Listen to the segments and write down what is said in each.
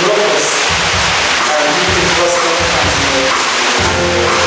Umurokozi kandi 359.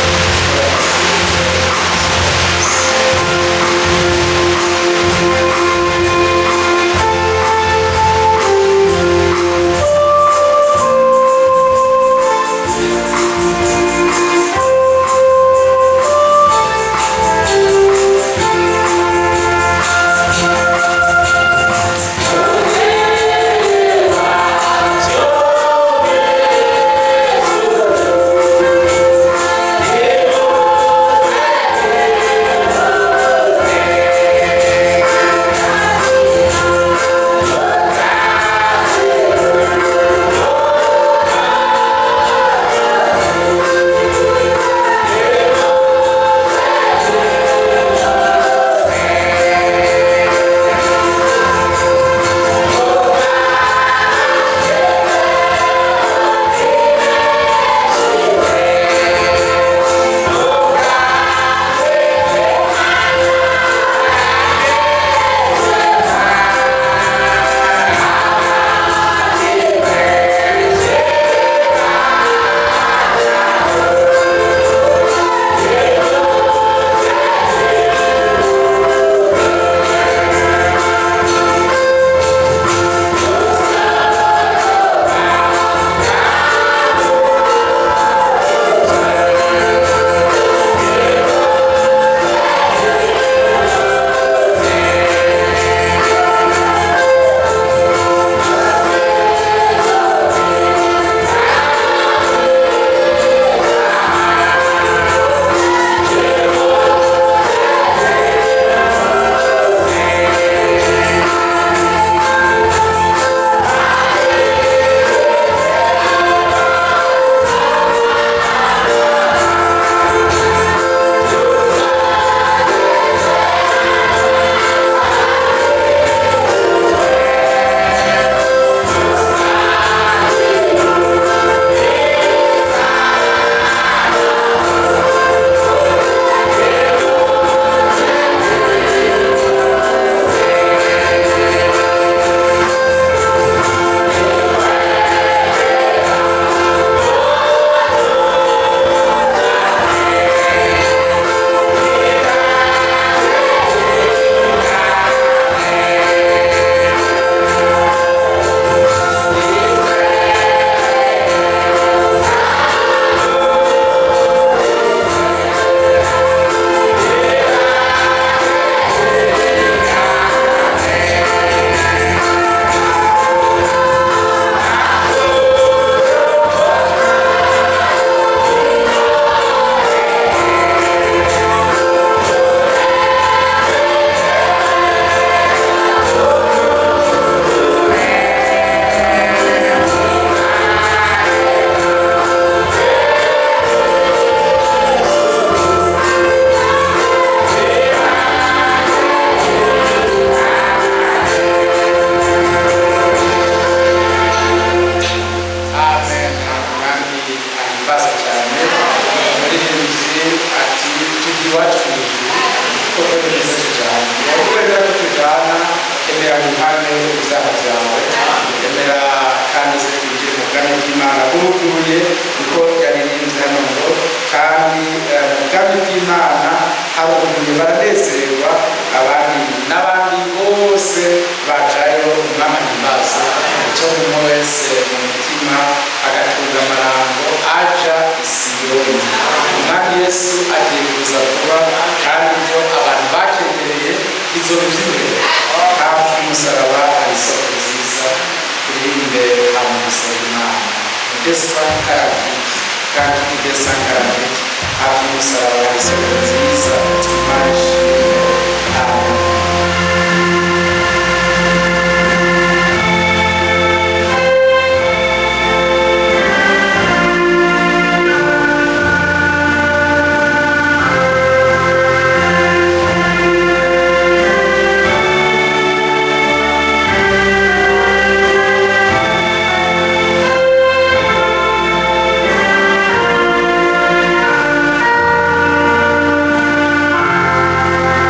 Amen. Umwami ahimbaza cyane. Umuririmbyi ati tugiye iwacu mu ijuru, koko ni byiza tujyana. Wowe wemera ko tujyana, emera wihane ibyaha byawe, emera kandi uze twinjire mu bwami bw'Imana buruguruye, niko yaririmbye hano ngo kandi mu bwami bw'Imana haruguruye, baranezerwa abandi n'abandi bose bajayo. Umwami ahimbaza icyo umuntu wese mu mutima agatunga amarango aja i Siyoni. Umwami Yesu agiye kuza vuba, kandi ibyo abantu bakenyereye izoba iby'imbere. Hafi y'umusaraba hari isoko nziza, turirimbe hama Imana. 248, cantique 248, hafi y'umusaraba hari isoko nziza. Imana ishimwe. Amen. Amen.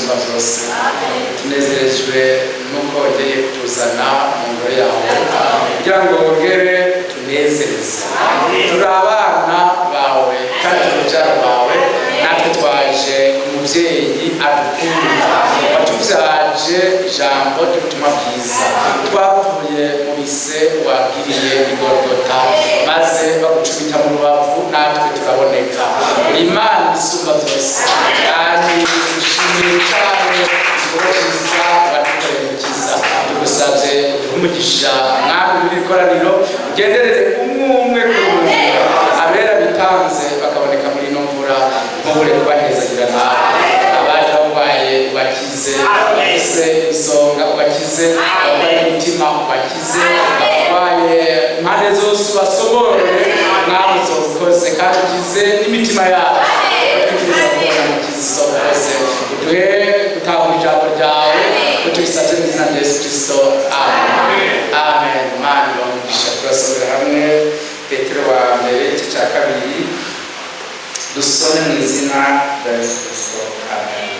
Isumba byose, tunezerejwe nuko wongeye kutuzana mu ngoro yawe kugira ngo wongere tunezereze. Turi abana bawe kandi turi urubyaro rwawe. Natwe twaje ku mubyeyi adukunda, watubyaje ijambo ry'ubutumwa bwiza. Twavuye mu bise wagiriye i Gorogota, maze bagucumita mu rubavu, natwe turaboneka. Imana Isumba byose, kandi dushimiye cyane igikorwa cyiza wadukoreye. Mukiza, tugusabye uduhe umugisha, Mwami. Muri iri koraniro ugenderere umwe umwe kuri umwe. Abera bitanze bakaboneka muri ino mvura, ntubure kubahezagira nawe. Abaje barwaye ubakize, bafise isonga ubakize, abarwaye imitima ubakize, abarwaye impande zose ubasoborore. Mwami, uzobukoze kandi ukize n'imitima yacu. Twifuza kubona Mukiza, uzobukoze. Uduhe gutahura ijambo ryawe, ko tubisabye mu izina rya Yesu Kristo, amen, amen. Mana ibamugisha. Turasomera hamwe Petero wa mbere, igice cya kabiri. Dusome mu izina rya Yesu Kristo, amen.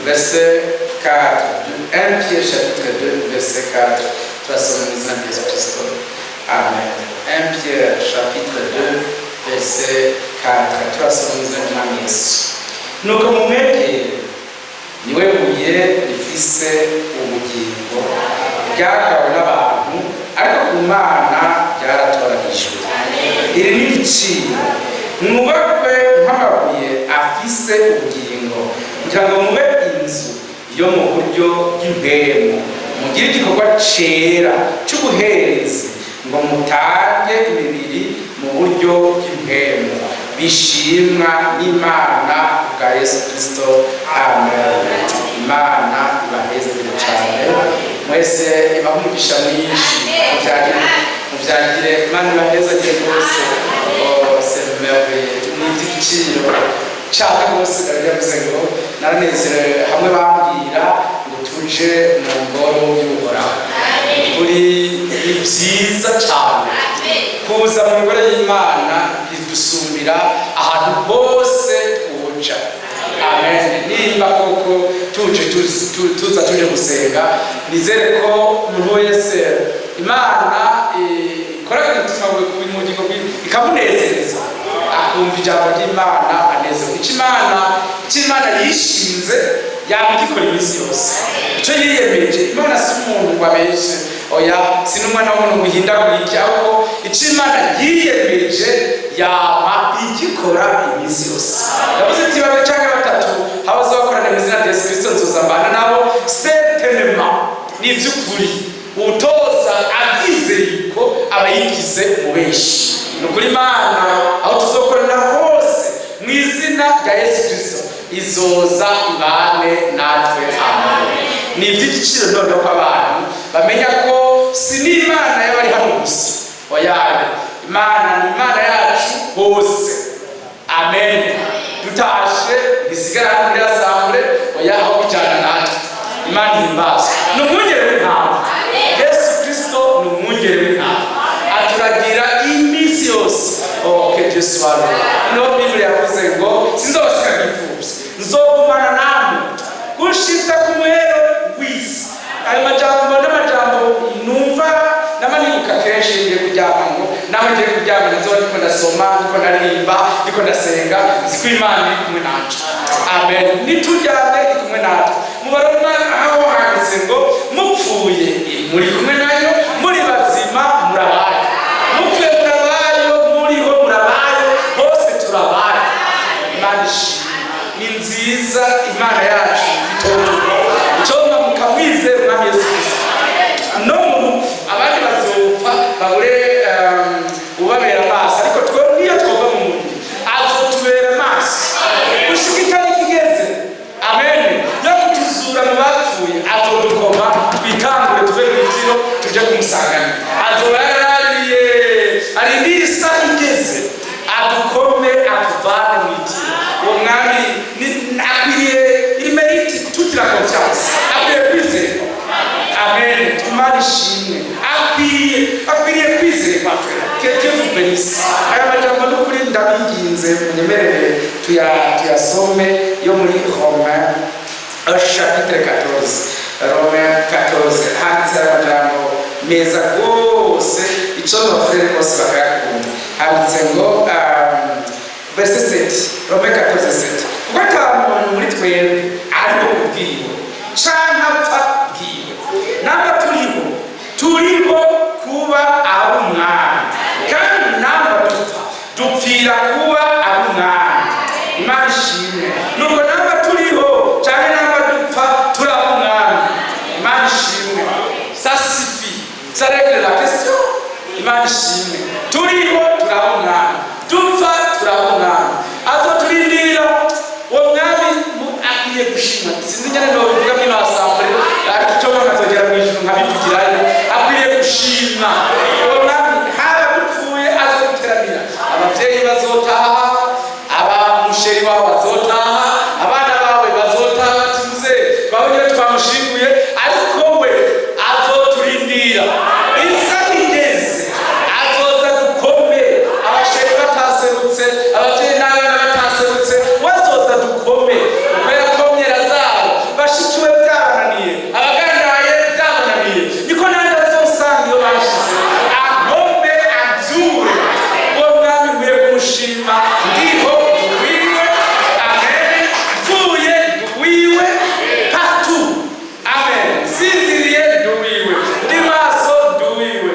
Verset 4, 1 Pierre chapitre 2 verset 4. Turasoma mu izina rya Yesu Kristo, amen. 1 Pierre chapitre 2 verset 4, turasoma mu izina ry'Umwami Yesu. Nuko mumwegere, niwe buye rifise ubugingo, ryagawe n'abantu, ariko ku Mana ryaratoranijwe, iri n'igiciro. Mwubakwe nk'amabuye afise ubugingo, kugira ngo mube inzu yo mu buryo bw'impemu, mugire igikorwa cera c'ubuherezi, ngo mutange imibiri mu buryo bw'impemu, bishimwa n'Imana bwa Yesu Kristo, amen. Imana ibahezagire cyane mwese, ibahe umugisha mwinshi. Muvyagire, muvyagire. Imana ibahezagire rwose. Oh, c'est merveilleux, ni iby'igiciro cyane rwose. Ndabivuze ngo naranezerewe hamwe bambwira ngo tuje mu ngoro y'Uhoraho. Kuri ni byiza cyane kuza mu ngoro y'Imana, bidusumbira ahantu hose twoja, amen. Nimba koko tuje tuza tuje gusenga, nizere ko umuntu wese Imana ikora ku mutima we, ku bugingo bwiwe, ikamunezereza, akumva ijambo ry'Imana anezerewe. Icyo Imana yishinze yaba igikora iminsi yose, icyo yiyemeje. Imana si umuntu ngo abeshe, oya, si n'umwana w'umuntu ngo uhindagurike, ahubwo icyo Imana yiyemeje yama igikora iminsi yose. Yavuze ati: "Babiri cyangwa batatu habaze bakorana mu izina rya Yesu Kristo, nzoza mbana nabo." Certainement, ni iby'ukuri, utoza abyizeye ko aba yigize umubeshi. Ni ukuri, Imana aho tuzokorana hose mu izina rya Yesu Kristo izoza ibane natwe, amen. Ni iby'igiciro noneho ko abantu bamenya ko si n'Imana y'abari hano gusa, oya, Imana ni Imana yacu hose, amen. Dutashe ntisigara hano muri assemblée, oya, aho kujyana natwe. Imana ihimbazwe. Ni umwungere w'intama. Yesu Kristo ni umwungere w'intama, aturagira iminsi yose. Oh, que Dieu soit loué. Noneho Bibiliya yavuze ngo: "Sinzobasiga nk'imfuvyi, nzogumana namwe gushitsa ku muhero w'isi." Ayo majambo n'amajambo numva namanibuka kenshi ngiye kuryama, ngo naho ngiye kuryama nazo ndiko ndasoma, ndiko ndaririmba, ndiko ndasenga, nzi ko Imana iri kumwe nanje, amen. Nituryame iri kumwe natwe. Mu Baroma aho handitse ngo: "Mupfuye muri kumwe nayo, muri bazima murabaye." Mupfuye murabayo, muriho murabayo, hose turabaye. Imana ishimwe, ni nziza Imana yacu. Itovuga icyo mukamwizera Umwami Yesu Kristo no mu rupfu. Abandi bazopfa babure ubabera amaso, ariko twe niyo twova mu mubiri azotubera amaso gushika itariki igeze, amen, yo kutuzura mu bapfuye. Azodukoma twikangure, tuve mu itiro tuje kumusanganira. Azoba yarariye, arindira isaha igeze adukome, atuvane mu itiro. Uwo mwami akwiriye, il mérite toute la confiance, akwiye kwizerwa, amen. Imana ishimwe, akwiriye kwizerwa, frère. Que Dieu vous bénisse. Aya majambo n'ukuri ndabinginze. Munyemerere tuyasome yo muri Romain chapitre 14. Romain 14, handitse amajambo meza rwose, ico aba frères bose bakayakunda. Handitse ngo, verset 7, Romain 14 7: "Kuko ata muntu muri twebwe ariho kubwiwe canke apfa kubwiwe. Namba turiho, turiho kuba ari Umwami, kandi namba dupfa, dupfira kuba ari Umwami." Imana ishimwe. Nuko namba turiho canke namba dupfa, turi Umwami. Imana ishimwe. Ça suffit, ça règle la question. Imana ishimwe. Turiho, turi Umwami; dupfa, turi Umwami. Azoturindira uwo mwami akwiye gushimwa. Sinzi nyene nobivuga mwino assemblée, ariko icyo mbona, nzogera mu ijuru nkabivugirayo. Akwiriye gushimwa uwo mwami. Haba dupfuye, azoduteramira. Abavyeyi bazotaha, abamusheri wawe bazotaha, abana bawe bazotaha, bati: "Muze twabonye twamushinguye." Ariko we azoturindira. Isaha igeze, azoza dukome. Aba chéris bataserutse, abavyeyi n'abana bataserutse, wazoza dukome uko yakomye Lazaro. Bashikiwe byabananiye, abagandaye byabananiye, niko nandi azosanga iyo bashize, ankome, abyure. Uwo mwami nkwiye kumushima. Ndiho, nduwiwe, amen. Mvuye, nduwiwe, partout, amen. Sinziriye, nduwiwe; ndi maso, nduwiwe.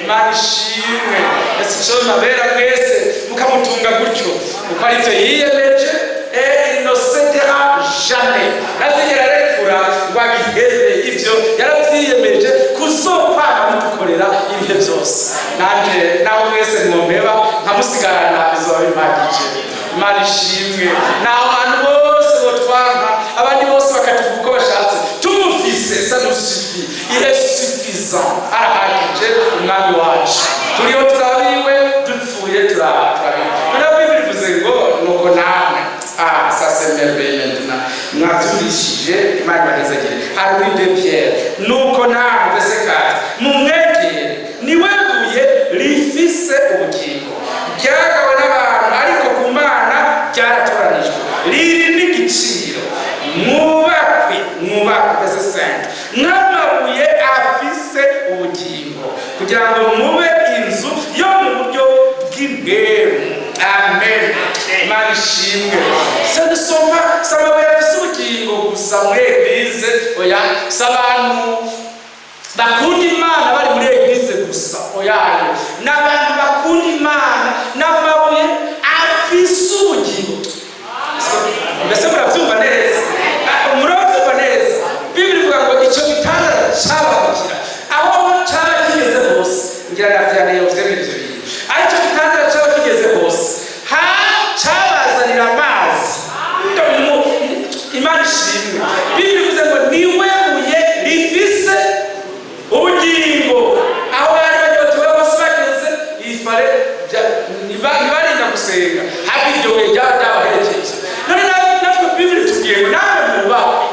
Imana ishimwe. Ese ico nabera mwese mukamutunga gutyo, kuko arivyo yiyemeje, et il ne cédera jamais. Ntazigera arekura ngo abihebe. Ivyo yaravyiyemeje kuzokwama mudukorera ibihe byose. Nanje naho mwese mwompeba nkamusigarana, bizoba bimpagije. Imana ishimwe. Naho abantu bose botwanka, abandi bose bakatuvuga uko bashatse, tumufise, ça nous suffit. Il est suffisant, arahagije Umwami wacu. Turiho, turabiwe; dupfuye, turabiwe. Noneho Bible ivuze ngo: "Nuko namwe." Ah, ça c'est merveilleux maintenant. Mwavyumvishije? Imana ibahezagire. Hari muri 2 Pierre: "Nuko namwe", verset 4, "mumwegere, niwe buye rifise ubugingo, ryagawe n'abantu, ariko ku Mana ryaratoranijwe, riri n'igiciro. Mwubakwe", mwubakwe, verset 5, "nk'amabuye afise ubugingo, kugira ngo mube inzu yo mu buryo bw'impwemu." Amen. Imana ishimwe. Se dusoma, si amabuye afise ubugingo gusa muri église, oya. Si abantu bakunda Imana bari muri église gusa, oyayo. Ni abantu bakunda Imana n'amabuye afise ubugingo. Mbese murabyumva neza? Ah, murabyumva neza? Bibiri ivuga ngo icyo gitanda cabahukira aho caba kigeze hose. Ngira ndavyaniye uvyemera ivyo bintu. Aho icyo gitanda caba kigeze hose, ha cabazanira amazi. Imana ishimwe. Bibiri ivuze ngo niwe buye rifise ubugingo. Aho bari banyotewe bose bageze ifare, ntibarinda gusenga, hafi iryo buye ryaba ryabaherekeje. None natwe Bibiri tubwiye ngo nawe mwubakwe,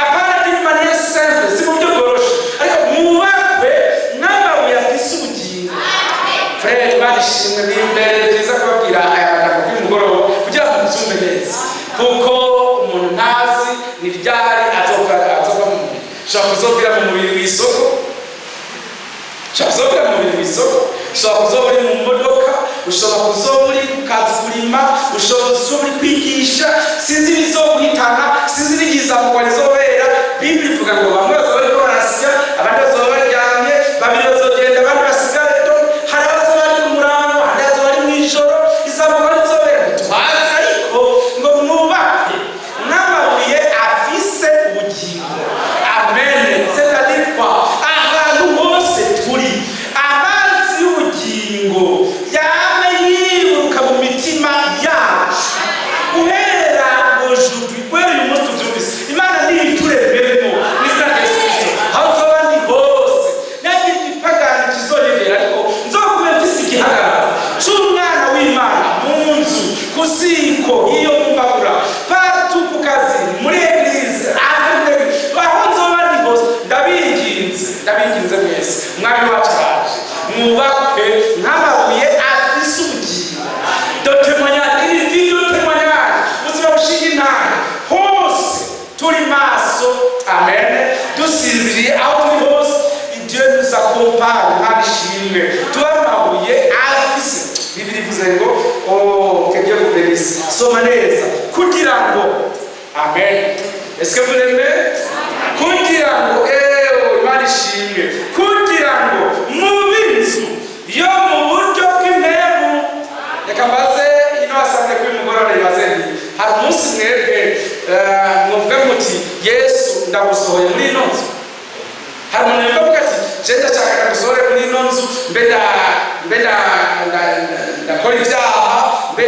apana d'une manière simple, si mu buryo bworoshe, ariko mwubakwe nk'amabuye afise ubugingo. Frère, Imana ishimwe. Ni imbere byiza kubabwira aya magambo kuri mugoroba kugira ngo mubyumve neza, kuko umuntu ntazi ni ryari azova mu mubiri. Ushobora kuzovira mu mubiri mu isoko, ushobora kuzovira mu mubiri mu isoko, ushobora kuzoba uri mu modoka, ushobora kuzoba uri ku kazi kurima, ushobora kuzoba uri kwigisha. Sinzi ibizoguhitana, sinzi n'igizamugwa rizobera. Bibiri ivuga ngo bamwe bazoba bariko barasya, abandi bazoba baryamye, babiri bazogenda, abandi basigare. Hari abazoba bari ku murango, ahandi bazoba bari mw'ijoro. Izamugwa rizobera ntituhazi, ariko ngo mwubakwe nk'amabuye afise ubugingo. Amen. C'est-à-dire quoi? Ahantu hose turi, amazi y'ubugingo yame yiburuka mu mitima yacu. Guhera aujourd'hui, guhera uyu munsi tuvyumvise. Turi maso, amen, dusinziriye, aho turi hose, Dieu nous accompagne. Imana ishimwe. Tuba amabuye afise, Bibiliya ivuze ngo, oh, que Dieu vous bénisse. Soma neza kugira ngo, amen. Est-ce que vous l'aimez? Kugira ngo, ewe, Imana ishimwe, kugira ngo mube inzu yo mu buryo bw'impemu. Reka mbaze ino asanga kuri mugoroba, ibaze nti hari umunsi mwebwe muvuga muti: "Yesu, ndagusohoye muri ino nzu"? Hari umuntu yumva avuga ati: "Je ndashaka ndagusohore muri ino nzu, mbe ndakora ibyaha, mbe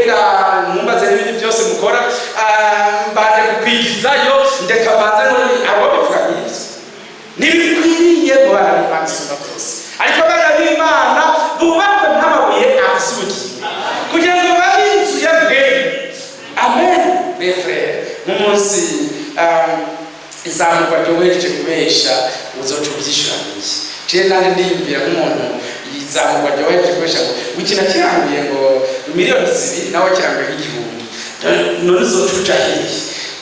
nkumbaze n'ibindi byose mukora, mbanje kukwigizayo, ndeka mbanze nkore"? Abo bivuga nk'ibyo ntibikwiriye mu bana b'Imana isumba byose. Ariko abana b'Imana bubakwe nk'amabuye afise ubugingo kugira ngo babe inzu ya mpemu, amen. Mes frères, nk'umunsi izamurwa ryohereje kubesha, uzoca ubyishura iki? Je nanje ndiyumvira nk'umuntu izamurwa ryohereje kubesha ngo iki nakiranguye ngo miliyoni 2, nawe kiranguye nk'igihumbi, none uzoca uja hehe?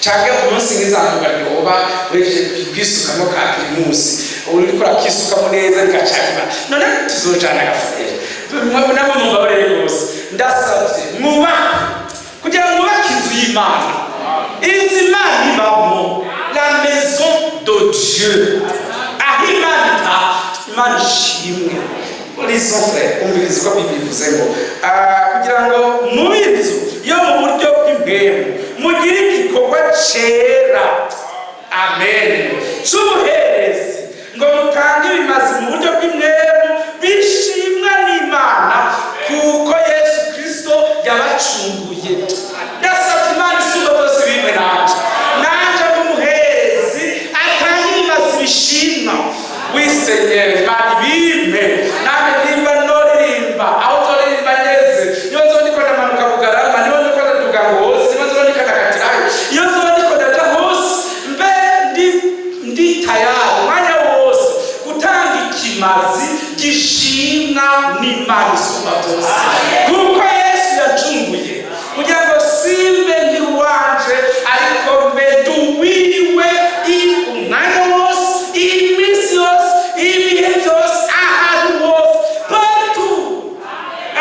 Canke umunsi nk'izamurwa ryoba uhejeje kwisukamo ka Primus, uriko urakisukamo neza rikaca, none tuzojana agafurere? Namwe mumbabarire rwose, ndasavye mwubake kugira ngo mwubake inzu y'Imana, inzu Imana ibamo, la maison de Dieu, aho Imana itaha. Imana ishimwe. Lisons, frère, umviriza uko Bibiliya ivuze ngo kugira ngo mube inzu yo mu buryo bw'impemu, mugire igikorwa cera, amen, c'ubuherezi, ngo mutange ibimazi mu buryo bw'impemu bishimwa n'Imana, kuko Yesu Kristo yabacunguye. Ndasabye Imana isumba byose bimwe nanje, nanje nk'umuherezi atanga ibimazi bishimwa. Wisenyera Imana ibimpe nanjye, nimba noririmba aho nzoririmba ngeze, niba nzoba ndiko ndamanuka Bugarama, niba ndiko ndaduga Ngozi, niba nzoba ndiko ndakatirayo, iyo nzoba ndiko ndaja hose, mbe ndi tayari umwanya wose gutanga ikimazi gishimwa n'Imana isumba byose, kuko Yesu yacunguye kugira ngo simbe ndi uwanje, ariko mbe ndi uwiwe umwanya wose, iminsi yose, ibihe byose, ahantu hose, partout,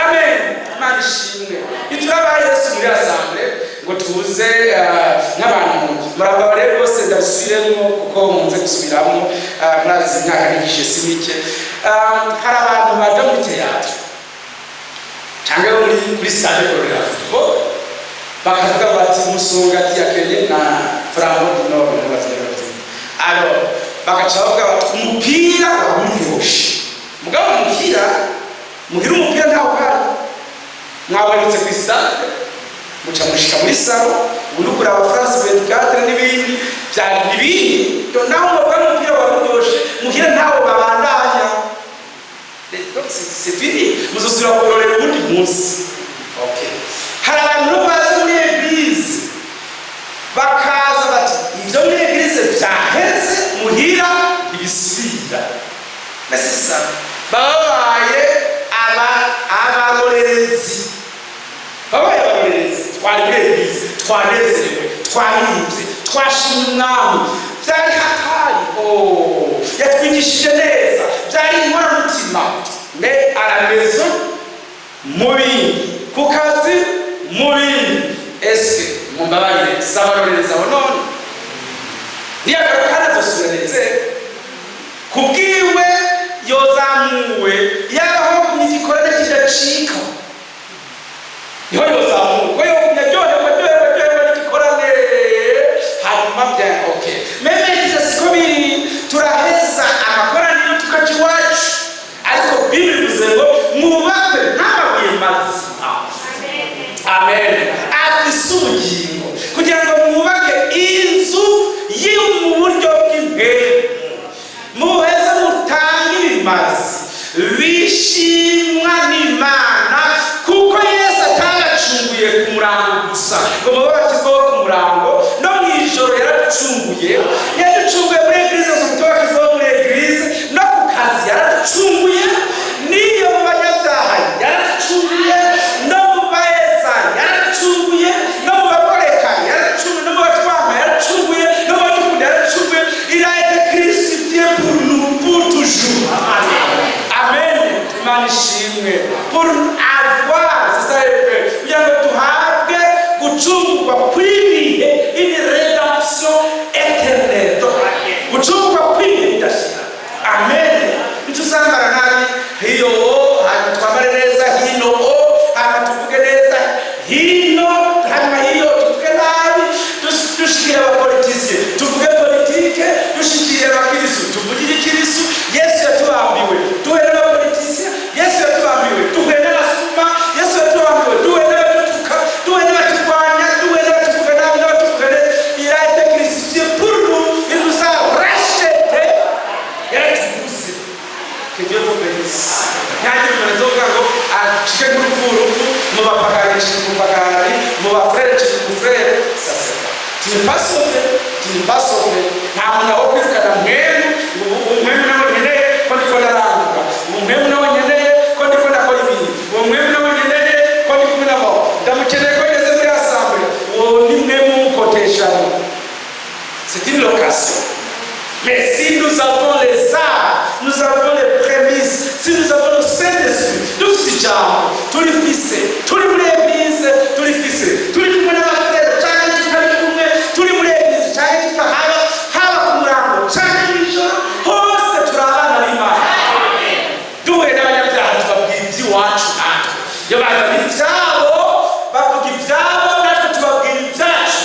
amen. Imana ishimwe. Ntituraba Yesu muri assemblée ngo tuze nk'abantu. Murababa rero rwose, ndabisubiremo kuko nkunze gusubiramo. Murazi imyaka nigishe si mike. Hari abantu baja muri théâtre cyangwa muri kuri stade kurorera football, bakavuga bati Musongati yakenye na Flambeau du Nord mu bazira. Alors bagaca bavuga bati umupira waba uryoshe, mugabo umupira muhira, umupira ntawe uhari. Mwabonetse ku stade, muca mushika muri salon, ubundi kuraba France 24 n'ibindi byari ibindi. Naho bavuga umupira waba uryoshe, muhira ntawo babandanya. Donc c'est fini, muzosubira kurorera ubundi munsi. Okay, hari abantu baza muri église, bakaza bati ibyo muri église vyaheze, muhira ntibisubira. Mais c'est ça, baba babaye aba abarorerezi, babaye abarorerezi. Twari muri église, twanezerewe, twaririmbye, twashimye Umwami, byari hatari, oh, yatwigishije neza, byari inkoramutima. Mais à la maison mu bindi, ku kazi mu bindi, eske, mumbabarire, si abarorerezi aho? None niyagaruka hano azosubira nezerwe kubwiwe yozamuwe, yabaho igikorane kidacika, niho yozamuka, yogumya aryoherwa, aryoherwa, aryoherwa n'igikorane, hanyuma bya okay. Même siko biri, turaheza amakoraniro tukaja iwacu. Ariko Bibiliya ivuze ngo mwubakwe nk'amabuye mazima, amen, afise ubugingo, kugira ngo mwubake inzu yo mu buryo bw'impemu, muheze mutange ibimazi bishimwa n'Imana, kuko Yesu atabacunguye ku murango gusa ngo mube bakizwaho ku murango, no mu ijoro yaraducunguye. Yaducunguye muri église gusa ngo tube bakizwaho muri église, no ku kazi yaraducunguye, n'iyo mu banyabyaha yaraducunguye, no mu baheza yaraducunguye, no mu bakoreka yaraducunguye, no mu batwama yaraducunguye, no mu Ishimwe. Pour avoir, c'est ça le, kugira ngo duhabwe gucungurwa kw'ibihe, une rédemption éternelle, gucungurwa kw'ibihe bidashira. Amen. Ntituzambara nabi hiyo, hanyuma twambare neza hino o, hanyuma tuvuge neza hino, hanyuma hiyo tuvuge nabi. Dushikire abapolitisiye tuvuge politike, dushikire abakirisu tuvugire ikirisu. Yesu yatubambiwe duhe n'abapolitisiye, Yesu yatubambiwe duhe n'abasuma, Yesu yatubambiwe duhe n'abadutuka, duhe n'abaturwanya, duhe n'abatuvuga nabi n'abatuvuga neza. Il a été crucifié pour nous, il nous a racheté, yaratuguze. Que Dieu vous bénisse. Ntihagire umuntu azovuga ngo acike nk'urupfu urupfu mu bapagani, ncike umupagani, mu bafrère, ncike umufrère. Ça, c'est pas, tu n'es pas sauvé, tu n'es pas sauvé. Nta muntu aho kwirukana mwemu. Ubu mwemu nawe nkeneye ko ndiko ndarangura, ubu mwemu nawe nkeneye ko ndiko ndakora ibintu, uwo mwemu nawe nkeneye ko ndi kumwe nabo, ndamukeneye ko ngeze muri assemblée. Uwo ni mwemu w'umukoteshano, c'est une location. Mais si nous avons les arts, nous avons les prémices, si nous avons le Saint-Esprit, dufise ijambo turifise, turi muri église turifise, turi kumwe n'abafrère canke tutari kumwe, turi muri église canke tutahaba, haba ku murango canke mw'ijoro, hose turi abana b'Imana. Duhuye n'abanyabyaha tubabwira iby'iwacu. Natwe iyo bazana ibyabo bavuga ibyabo, natwe tubabwira ibyacu.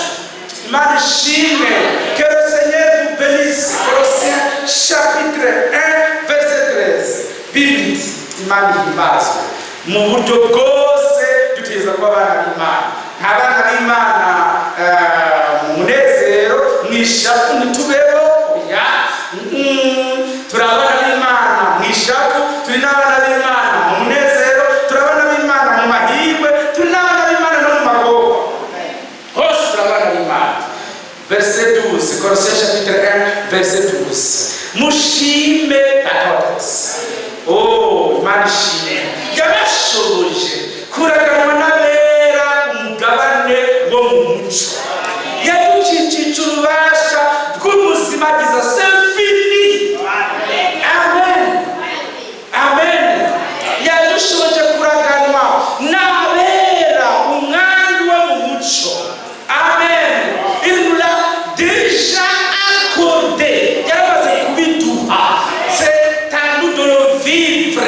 Imana ishimwe. Que le Seigneur vous bénisse. Colossiens chapitre 1 verset 13. Bible iti, Imana ihimbazwe. Mu buryo bwose dutegereza kuba abana b'Imana, nta bana b'Imana mu munezero, mu ishavu ntitubeho, oya. Turi abana b'Imana mu ishavu, turi n'abana b'Imana mu munezero, turi abana b'Imana mu mahirwe, turi n'abana b'Imana no mu magorwa, hose turi abana b'Imana. Verset 12, Colossiens chapitre 1 verset 12: mushime Data wa twese. Oh, Imana ishimwe, yabashoboje kuraganwa n'abera umugabane wo mu muco, yadukikije ububasha bw'umuzimagiza. C'est fini. Amen, amen. Yadushoboje kuraganwa n'abera umwami wo mu muco. Amen. Il nous l'a déjà accordé, yaramaze kubiduha. C'est à nous de le vivre.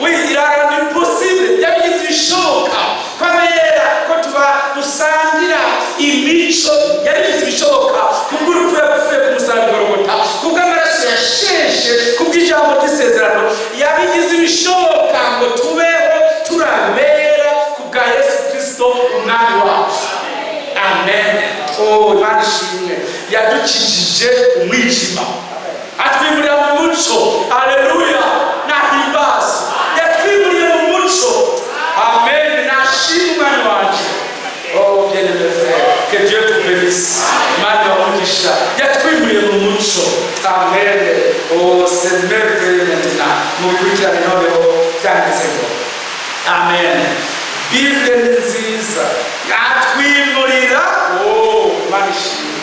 Oui, il a rendu possible, yabigize ibishoboka ko abera ko tuba dusangira imico. Yabigize ibishoboka kubw'urupfu yapfuye ku musaraba i Gologota, kubw'amaraso yasheshe, kubw'ijambo ry'isezerano. Yabigize ibishoboka ngo tubeho turabera ku bwa Yesu Kristo Umwami wacu. Amen. Oh, Imana ishimwe, yadukijije umwijima atwimurira mu muco. Aleluya, nahimbazwe. Yatwimuriye mu muco. Amen. Nashima Umwami wanje. Oh, bien aimé frère, que Dieu vous bénisse. Imana ibamugisha. Yatwimuriye mu muco. Amen. Oh, c'est merveilleux. Maintenant mubikurikirane noneho byanditseho. Amen. Bible ni nziza. Atwimurira, oh, Imana ishimwe,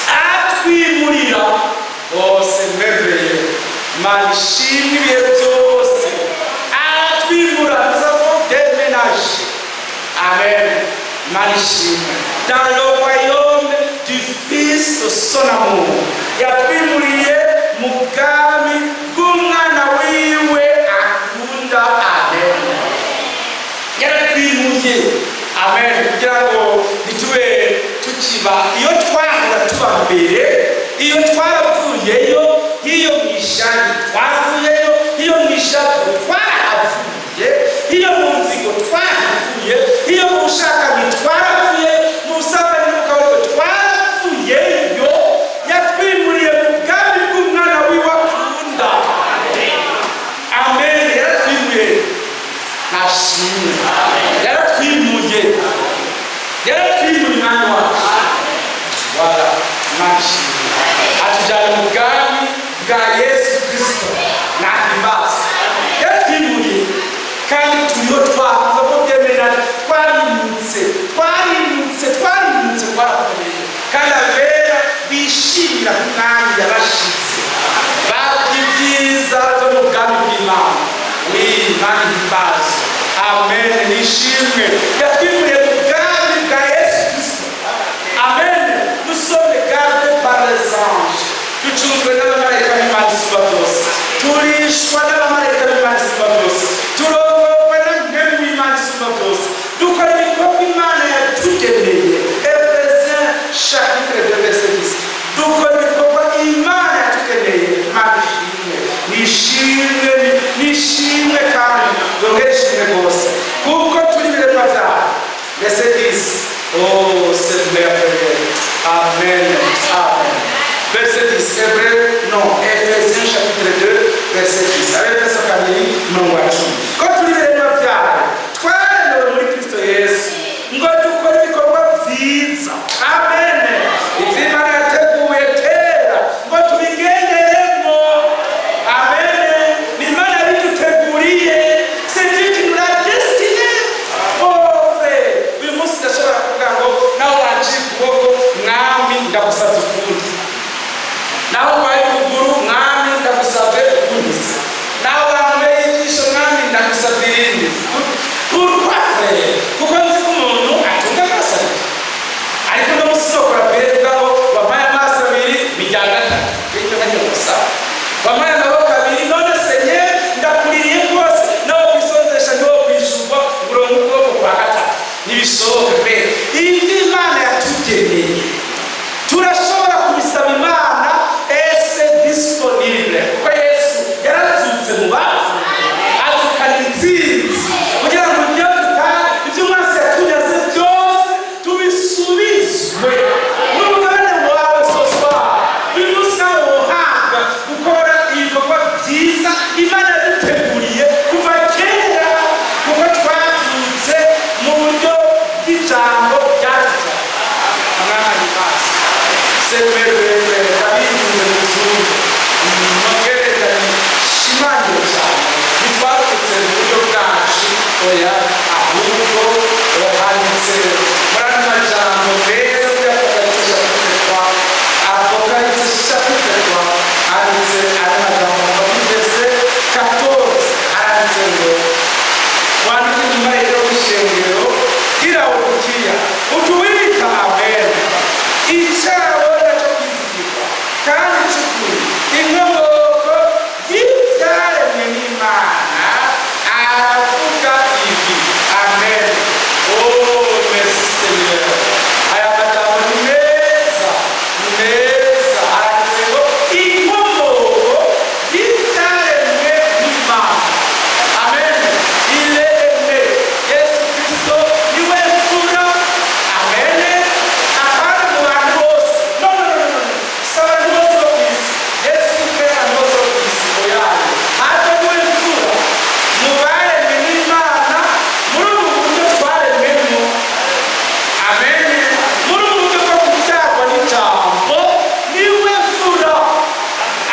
atwimurira. Oh, c'est merveilleux. Imana ishimwe ibihe byose. Atwimura, nous avons déménagé. Amen. Imana ishimwe. Dans le royaume du Fils de son amour, yatwimuriye mu bwami bw'umwana wiwe akunda. Amen. Yaratwimuye. Amen. Kugira ngo ntitube tukiba iyo twahora tuba mbere, iyo twaravuyeyo, iyo mu ishari twaravuyeyo, iyo mu ishavu twarahavuye, iyo mu nzigo twarahavuye, iyo mu bushakanyi twaravuye, mu busambanyi n'ubukaburimbo twaravuyeyo. Yatwimuriye mu bwami bw'umwana wiwe akunda. Amen. Yaratwimuye. Nashimwe. Yaratwimuye, yaratwimuye Umwami wacu. Wala, Imana ishimwe, atujyana mu bwami bwa Yesu Kristo. Nahimbazwe. Yaratwimuye kandi turiho, twavuga ko byemera. Twarimutse, twarimutse, twarimutse, twarakomeye. Kandi abera bishimira ko Umwami yabashize, babwa ibyiza byo mu bwami bw'Imana. Oui, Imana. Ishimwe, yatwimuriye mu bwami bwa Yesu Kristo. Amen. Nous sommes gardés par les anges, ducunzwe n'abamarayika b'Imana Isumba Byose, turishwa n'abamarayika b'Imana Isumba Byose, turongorwa na Mpwemu w'Imana Isumba Byose, dukora ibikorwa Imana yatugeneye. Ephésiens chapitre 2 verset 10. Dukora ibikorwa Imana yatugeneye. Imana ishimwe, nishimwe, nishimwe kandi yongere ishimwe rwose, kuko turi ibiremwa byayo. Verset 10. Oh, c'est merveilleux. Amen, amen. Verset 10. Hébreu, non, Ephésiens chapitre 2 verset 10. Abefeso 2 umurongo wa 10. Ko turi ibiremwa byayo, twaremewe muri Kristo Yesu ngo dukore ibikorwa byiza. Amen. Ivyo Imana yateguye kera ngo tubigenderemo. Amen. Ni Imana yabiduteguriye. C'est Dieu qui nous l'a destiné. Oh frère, uyu munsi ndashobora kuvuga ngo nawe wanciye ukuboko, Mwami, ndagusabye ukundi. Nawe urwaye ukuguru, Mwami, ndagusabye ukunkiza. Nawe wanyweye ijisho, Mwami, ndagusabye irindi. Pourquoi, frère? Kuko nzi ko umuntu atunga amaso abiri, ariko uno munsi nokora bwereka ngo wampaye amaso abiri, mirya gatatu bityo nkajya gusa wampaye amaboko abiri. None Seigneur, ndakuririye rwose, nawe kwisonzesha, niwo kwishurwa ngo uronke ukuboko kwa gatatu, ntibishoboka pe. Ibyo Imana yatugeneye turashobora kubisaba Imana, c'est disponible, kuko Yesu yarazutse mu bapfuye, azukana intsinzi kugira ngo ibyo ibyo umwansi yatunyaze byose tubisubizwe n'umugabane wawe. Ce soir, uyu munsi, nawe wohabwa gukora ibikorwa byiza Imana yaduteguriye kuva kera, kuko twavutse mu buryo bw'ijambo ryatujyanye. Umwana maso, c'est merveilleux. Ndabinginze mu kizungu, nongereza shimangire cyane, ntitwarokotse mu buryo bwacu, oya, ahubwo handitse muri ano majambo meza muri Apocalypse chapitre 3. Apocalypse chapitre 3, handitse aya majambo muri verset 14, handitse ngo: "Wandike inyuma rero w'ishengero ry'i Lawodikiya uti: Uwitwa Amen, icyabona cyo kwizigirwa kandi cy'ukuri, inkomoko y'ibyaremwe n'Imana, aravuga ibi." Amen. Oh, merci Seigneur. Aya magambo ni meza, ni meza. Aranditse ngo inkomoko y'ibyaremwe n'Imana. Amen. Il est aimé. Yesu Kristo niwe mfura. Amen. Apana mu bantu bose. No, no, no, no, no. Si abantu bose bo ku isi. Yesu si mfura y'abantu bose bo ku isi. Oya. Ahubwo niwe mfura mu baremwe n'Imana muri ubu buryo twaremwemo. Amen. Muri ubu buryo bwo kubyarwa n'ijambo, niwe mfura.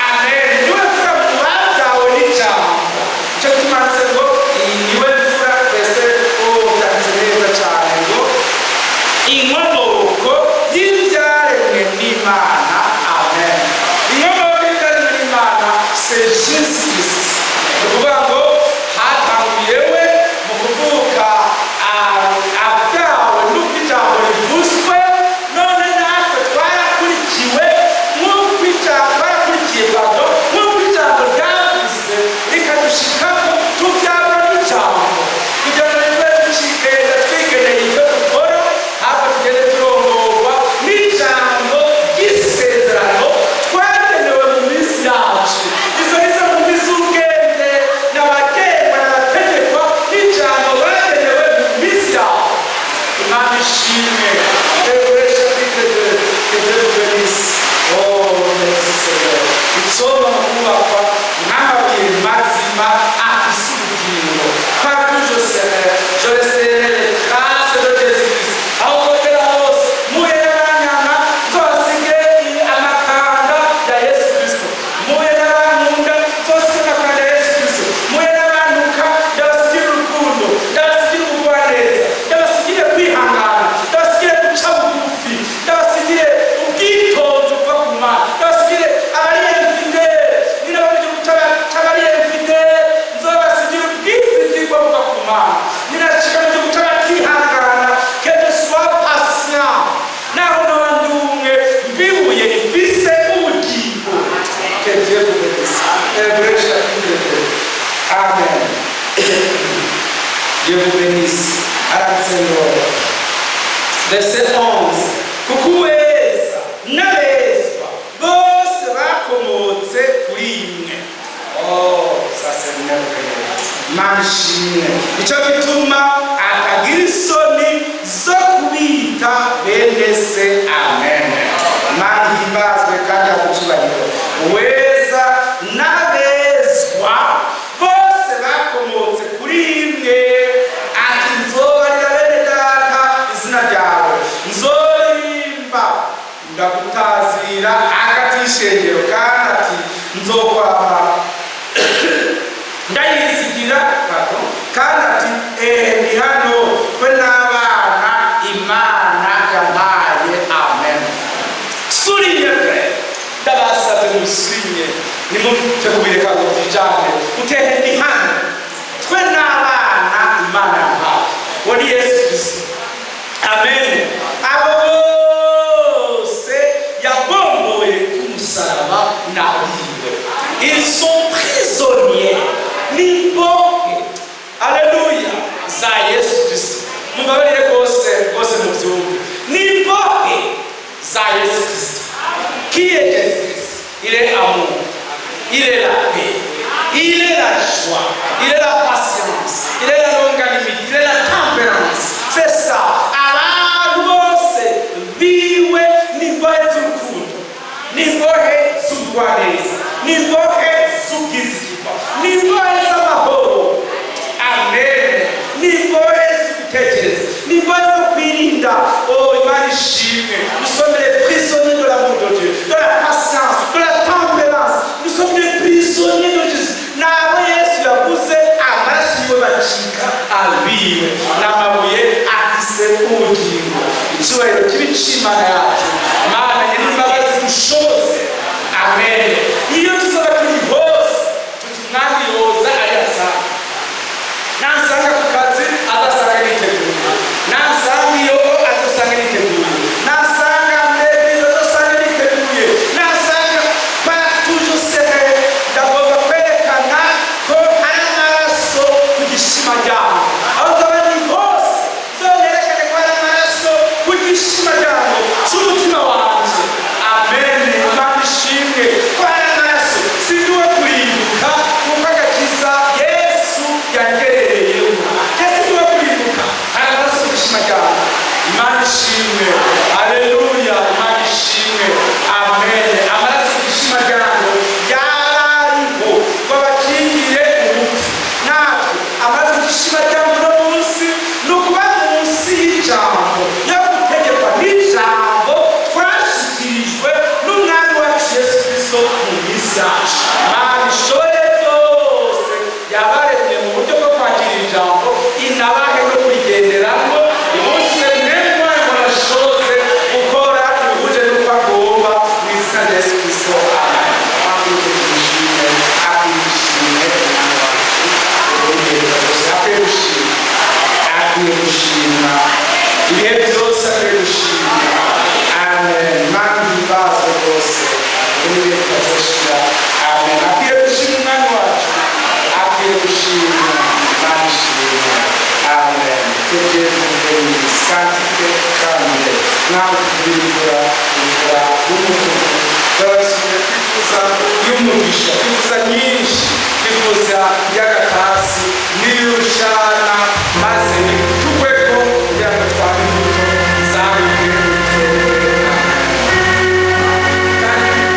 Amen. Niwe mfura mu babyawe n'ijambo. Icyo tumanitse ngo iyi niwe mfura mbese. Oh, byanditse neza cyane ngo inkomoko y'ibyaremwe n'Imana. Amen. Inkomoko y'ibyaremwe n'Imana, c'est Jésus Christ. Ni ukuvuga ngo hatanguye we mu kuvuka, abyawe n'uko ijambo rivuzwe. None natwe twarakurikiwe nk'uko ijambo, twarakurikiye, pardon, nk'uko ijambo ryavuze rikadushikako, tubyarwa n'ijambo kugira ngo ntitube tukigenda twigeneye ibyo dukora, ahubwo tugende turongorwa n'ijambo ry'isezerano twagenewe mu minsi yacu. Izo nizo nkumi z'ubwenge. Nicyo gituma atagira isoni zo kubita bene se. Amen. Imana ihimbazwe kandi agucyubahiro. Uweza n'abezwa bose bakomotse kuri imwe. Ati: "Nzobarira bene data izina ryawe, nzoririmba ndagutazira hagati y'ishengero." Kandi ati: "Nzokwama ndayizigira." Pardon. Kandi ati: "Ehe, ndi hano twe n'abana Imana yampaye." Amen. Souligne, frère, ndabasabye musulinye, nimupfe kubireka ngo byijane. Utehe: "Ndi hano twe n'abana Imana yampaye." Uwo ni Yesu Kristo. Amen. Abo bose yagomboye ku musaraba n'abiwe, ils sont prisonniers, n'imbohe, aleluya, za Yesu Kristo. Mumbabarire rwose rwose mubyumve, n'imbohe za Yesu Kristo. Qui est Jésus Christ? Il est amour, il est la paix, il est la joie, il est la patience, il est la longanimité, il est la tempérance. C'est ça. Abantu bose biwe n'imbohe z'urukundo, n'imbohe z'ubugwaneza, n'imbohe z'ubwizigirwa, n'imbohe z'amahoro. Amen. N'imbohe z'ugutekereza, n'imbohe zo kwirinda. Oh, Imana ishimwe. Nous sommes les prisonniers de l'amour de Dieu, de la patience, de la tempérance. Nous sommes les prisonniers de Jésus. Nabo Yesu yaguze amaraso yiwe bacika abiwe, n'amabuye afise ubugingo. Icyubahiro kibi c'Imana yacu. Mana nyir'imbabazi, dushoboze. Amen. Iyo tuzaba turi hose, tuti Umwami yoza ari asanga. Nansanga ku kazi, azasanga niteguye. Nansanga iyo, azosanga niteguye. Nansanga mbere, azosanga niteguye. Nansanga partout je serai, ndagomba kwerekana ko hari amaraso ku gishima ryawe. Aho nzaba ndi hose, nzonerekane ko hari amaraso ku gishima ryawe cy'umutima wanje. Amen. Imana ishimwe ko hari amaraso. Sindiwe kurimbuka, kuko agakiza Yesu yangerereyemo. Yesu niwe kurimbuka, hari amaraso ku gishima ryawe. Imana ishimwe. Aleluya. Imana ishimwe. Amen. Amaraso ku gishima ryawe yarariho ngo abakingire urupfu. Natwe amaraso ku gishima ryawe uno munsi ni ukuba munsi y'ijambo, yo gutegekwa n'ijambo twashyikirijwe n'Umwami wacu Yesu Kristo mu minsi yacu. Imana ishobore byose, yabaremye mu buryo bwo kwakira ijambo, inabahe no kurigenderamo. Umunsi mwemwe murashoze gukora ibihuje n'uko agomba, mu izina rya Yesu Kristo. Amen. Akwiye gushimwe, akwiye gushimwe Umwami wacu. Akwiye gushimwa, akwiye gushimwa ibihe byose, akwiye gushimwa. Amen. Imana ihimbazwe rwose n'ibihe bitazoshira. Amen. Akwiye gushima Umwami wacu, akwiye gushimwa. Imana ishimwe. Amen. Que Dieu vous bénisse. Cantique kandi nawe tubikora imvura y'umutuku. Turabasubiye kwifuza y'umugisha, kwifuza nyinshi, kwifuza y'agatasi n'iy'urushana, maze tugweko kugira ngo twame imbuto zabibwe. Amen.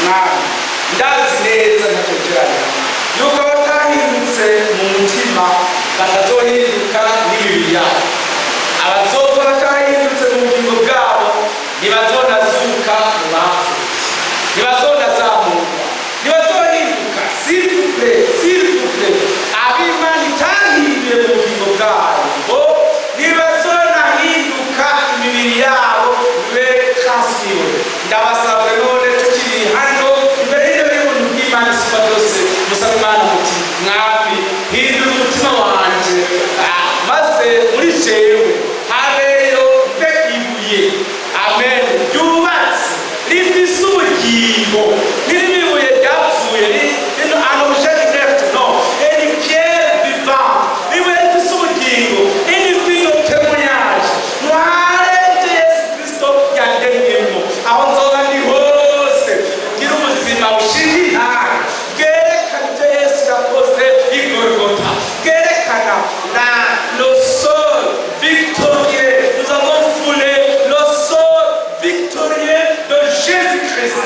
Mwami, ndazi neza ntakekeranya yuko abatahindutse mu mutima batazohinduka n'imibiri yabo. Abazopfa batahindutse mu bugingo bwabo ntibazonazuka mu bapfuye, ntibazonazamurwa, ntibazohinduka. S'il vous plaît, s'il vous plaît, ab'Imana itahinduye mu bugingo bwabo ntibazonahinduka imibiri yabo bibe transféré. Ndabasabwe none tukiri hano imbere y'intebe y'ubuntu bw'Imana isumba byose, musabe Imana muti: "Mwami, hindura umutima wanje, maze muri jewe habeyo mbe ibuye, amen, ryubatse rifise ubugingo, ntirimo ibuye ryapfuye, un objet inerte, non, une pierre vivante, ibuye rifise ubugingo, une vie de témoignage, ntware ibyo Yesu Kristo yandemyemo. Aho nzoba ndi hose ngira ubuzima bushinga intahe bwerekana ibyo Yesu yakoze i Golgota, bwerekana la le sol victorieux. Nous avons foulé le sol victorieux de Jésus-Christ.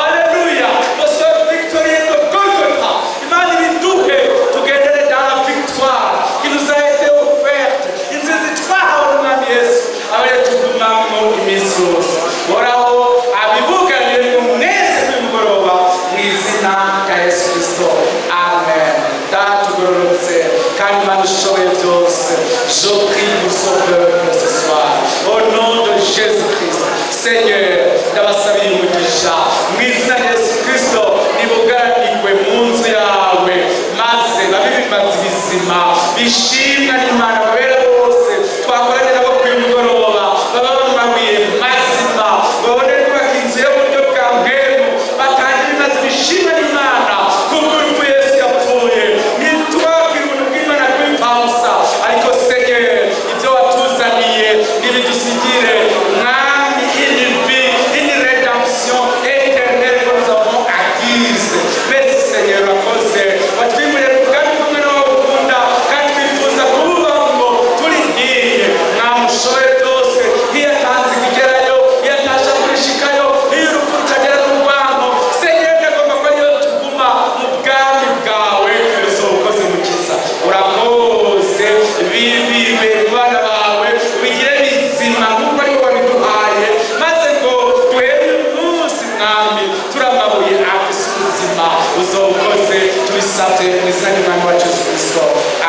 Alléluia, le sol victorieux de Golgotha. Imana ibiduhe tugendere dans la victoire qui nous a été offerte. Intsinzi twahawe n'Umwami Yesu aba yatugumamwo iminsi yose. Horaho abibuganire mwese kuri mugoroba mu izina rya Yesu Kristo, amen. Data ugororotse kandi Imana ishoboye byose, je prie pour ce peuple ce soir au nom de Jésus-Christ. Seigneur, ndabasabiye umugisha mu izina rya Yesu Kristo. Nibugaranirwe mu nzu yawe maze babe ibimazi bizima bishimwa n'Imana. Babera bose twakoranye nabo kuri uyu mugoroba baba bamabuye mazima, babone kubaka inzu yo mu buryo bwa mpemu, batange ibimazi bishimwa n'Imana kubw'urupfu Yesu yapfuye. Ntitubabwire ubuntu bw'Imana bw'imfabusa, ariko Seigneur, ibyo watuzaniye nibidusigire, Mwami, une vie, une rédemption éternelle que nous avons acquise. Merci Seigneur, wakoze watwimuriye ku bwami bw'umwana wawe ukunda kandi twifuza kububamwo turindiye. Mwami ushoboye byose, iyo atanze kugerayo, iyo atasha kurishikayo, iyo urupfu rutagera n'urwango, Seigneur, ndagomba ko ariyo tuguma mu bwami bwawe. Uzokoze mukiza, urakoze. Bibibe mu bana bawe, ubigire bizima nk'uko ariwo wabiduhaye, maze ngo duhere uyu munsi, Mwami, turi amabuye afise ubuzima. Uzokoze, tubisabye mu izina ry'Umwami wacu Yesu Kristo,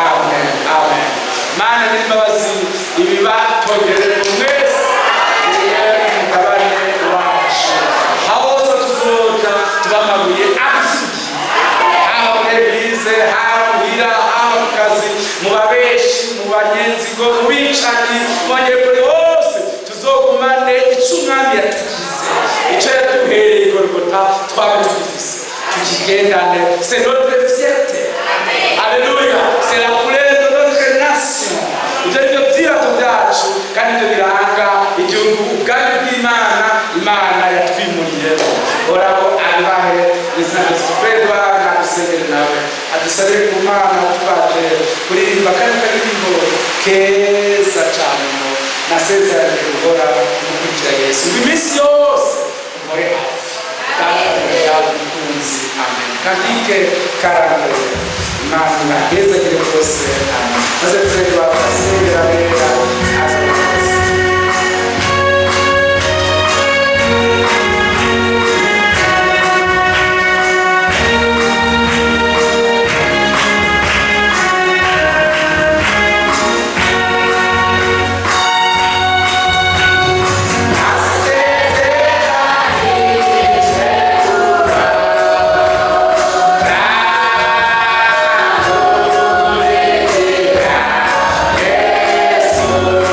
amen, amen. Mana n'imbabazi ibibatongere mwese, umugabane wacu aho hose tuzoja tuba amabuye afise ubugingo, haba muri église, haba muhira, haba mu kazi, mu babeshi, mu banyenzigo, mu bicanyi, mu banyepoli, hose tuzogumane ico Umwami yatugize, ico yaduhereye i Golgota, twabe tugifise, tukigendane. C'est notre fierté, alléluia, c'est la couleur de notre nation. Ivyo nivyo vyirato vyacu kandi ivyo biranga igihugu, ubwami bw'Imana Imana yatwimuriyemo. Horaho abibahe mu izina rya Yesu. Fredwa nagusengere nawe adusabire ku Mana tubaje kuririmba kano karirimbo keza cane ngo nasezeranye guhora gukurikira Yesu, ngo iminsi yose mpore hafi Data umukunzi. Amen. Cantique 41. Imana ibahezagire rwose, amen. Maze Fredwa asengera bera aza. Yesu.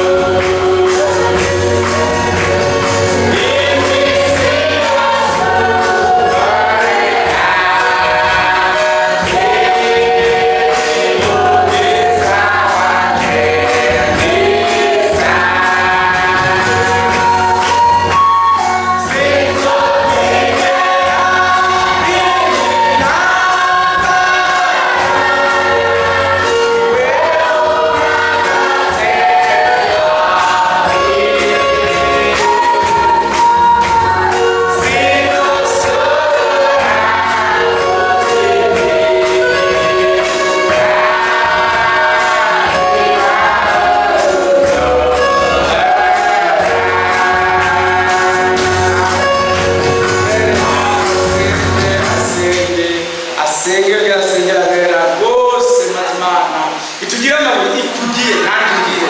Asenge yongera asengera abera bose, maze Imana itugire amabuye, ikugiye nanjye ngiye.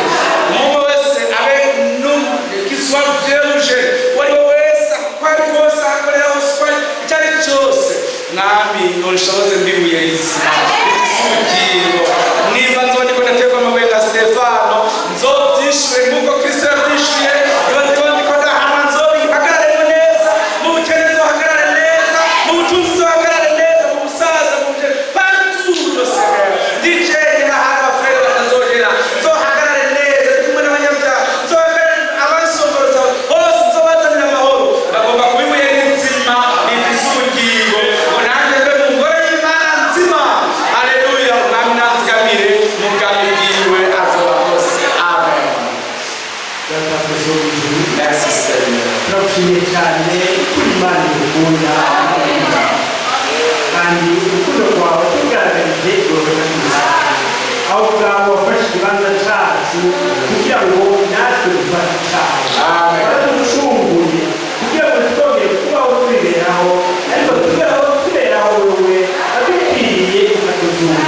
Umuntu wese abe qu'il soit vieux ou jeune, uwo ari we wese, uko ari kose, ahakorera hose, uko ari icyo ari cyose, Mwami, nonshoboze mbibuye rizima rifise ubugingo. Nimba nzoba ndiko ndaterwa amabuye nka Stefano, nzovyishure nk'uko Kristo yavyishuye. Niba nzoba ndiko ndahanwa, nzobihagararemo neza. Mu bukene nzohagarare neza, mu butunzi nzohagarare neza, mu busaza, mu bukene, partout je serai. Ndicenye n'ahantu abafurere batazogera, nzohagarare neza. Ndi kumwe n'abanyabyaha, nzohagarare. Abansongoroza hose, nzobazanira amahoro. Bagomba kuba ibuye rizima rifise ubugingo, ngo nanjye mbe mu ngoro y'Imana nzima. Haleluya! Umwami nanzigamire mu bwami bwiwe, azoba hose. Amen. Data twese wo mu ijuru, Merci Seigneur. turagushimiye cyane kuri Imana igukunda, kandi urukundo rwawe tugaragarije rworoka neza, aho ubwawe wafashe ikibanza cyacu kugira ngo natwe dufate icyaha. Amen. Waraducunguye kugira ngo twongere kubaho twiberaho, ariko tubeho tuberaho wowe adukwiriye, ukatuzura.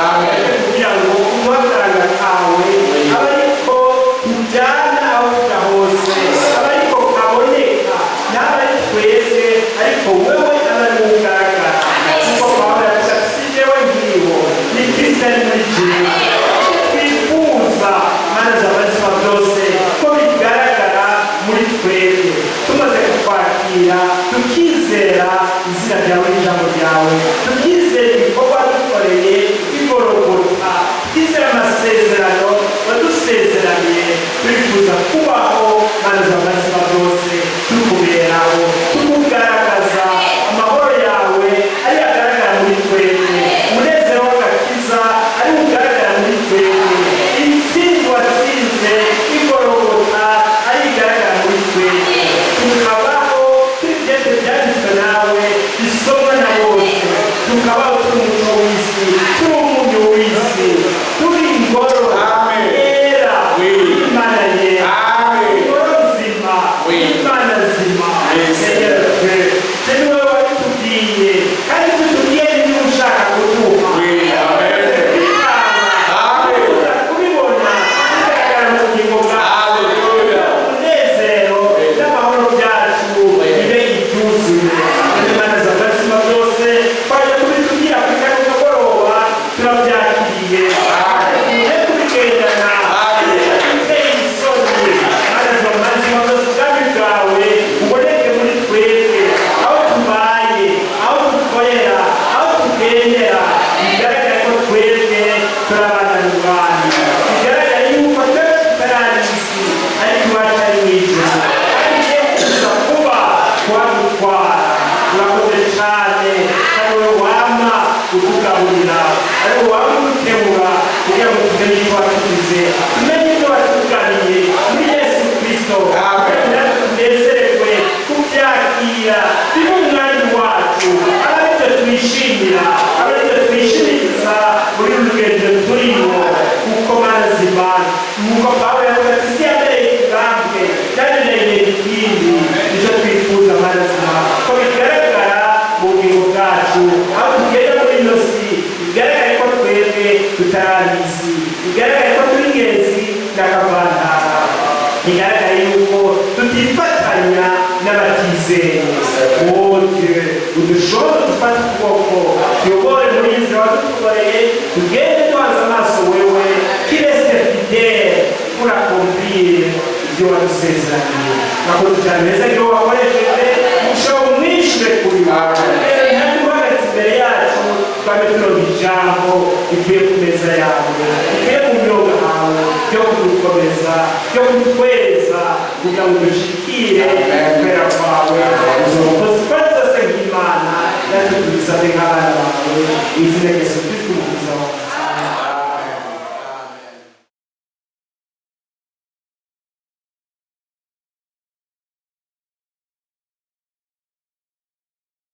Amen. Kugira ngo uguhagarara kawe abe ariko tujyana aho tuja hose, abe ariko kaboneka, ntabe ari twese, ariko wewe aba ari wowe ugaragara, kuko Pawulo yavuze ati: "Si jewe nkiriho, ni Kristo ari muri jewe." Twifuza, Mana z'abazima byose, ko bigaragara muri twebwe tumaze kukwakira, tukizera izina ryawe n'ijambo ryawe, tukizera ibikorwa dukoreye bigorogota, tukizera amasezerano wadusezeraniye. Turifuza kubaho, Mana z'abazima byose, tukuberaho, tukugaragaza, amahoro yawe ari agaragara muri twebwe, umunezero w'agakiza ari ugaragara muri twebwe, intsinzi watsinze igorogota ari igaragara muri twebwe, tukabaho turi ibyete byanditswe nawe bisomwa na bose, tukabaho turi umuco w'isi, turi umunyu w'isi, turi ingoro Amen. yera Oui. Imana yera, Amen. ingoro nzima, Oui. Imana nzima. Yes. Seigneur Dieu, c'est niwe wabitubwiye, kandi tutubwiye niba ushaka kuduha. Oui, amen. Amen. Tuza kubibona bigaragara mu bugingo bwacu. Haleluya. Umunezero n'amahoro byacu bibe ibyuzuye. Imana z'abazima byose, twaje kubitubwira kuri kano kagoroba, turabyakiriye, tuje kubigendana biteye isoni. Mana z'abazima byose, ubwami bwawe buboneke muri twebwe, aho tubaye, aho dukorera, aho tugendera, bigaragare ko twebwe turi abana b'ubwami, bigaragare yuko twebwe tutarari isi, ariko iwacu ari mu ijuru, kandi igiye kuza kuba kuhadutwara. Urakoze cyane, kandi wowe wama utugaburira, ariko wama udukebura kugira ngo tumenye icyo watugize, tumenye ibyo watuganiye muri Yesu Kristo. Amen. Natwe tunezererwe kubyakira, bibe umwanya wacu, aba aribyo twishimira, aba aribyo twishimiriza muri uru rugendo turimo, kuko Mana zimana, nuko Pawulo yavuga ati: "Si yabereye ikibambwe, byabereye ikindi." Nicyo twifuza, Mana zimana, ko bigaragara mu bugingo bwacu, aho tugenda muri ino si, bigaragare ko twebwe tutarabizi, bigaragare ko turi ingenzi n'akavantara, bigaragare yuko tutifatanya n'abatizeye. Oh Dieu, udushoboze, dufate ukuboko, tuyobore muri iyi nzira wadutukoreye, tugende duhanze amaso wewe qui reste fidèle pour accomplir ibyo wadusezeraniye. Urakoze cyane, neza iyo wakoresheje umushobo mwinshi kuri Amen. Ntabwo uhagaze imbere yacu, twame turonka ijambo rivuye ku meza yawe, rivuye mu myonga hawe, ryo kudukomeza, ryo kutweza, kugira ngo dushikire kwera kwawe. Izo mukozi twari zose nk'Imana, natwe tubisabe nk'abana bawe, mu izina rya Yesu Kristo umukiza wawe.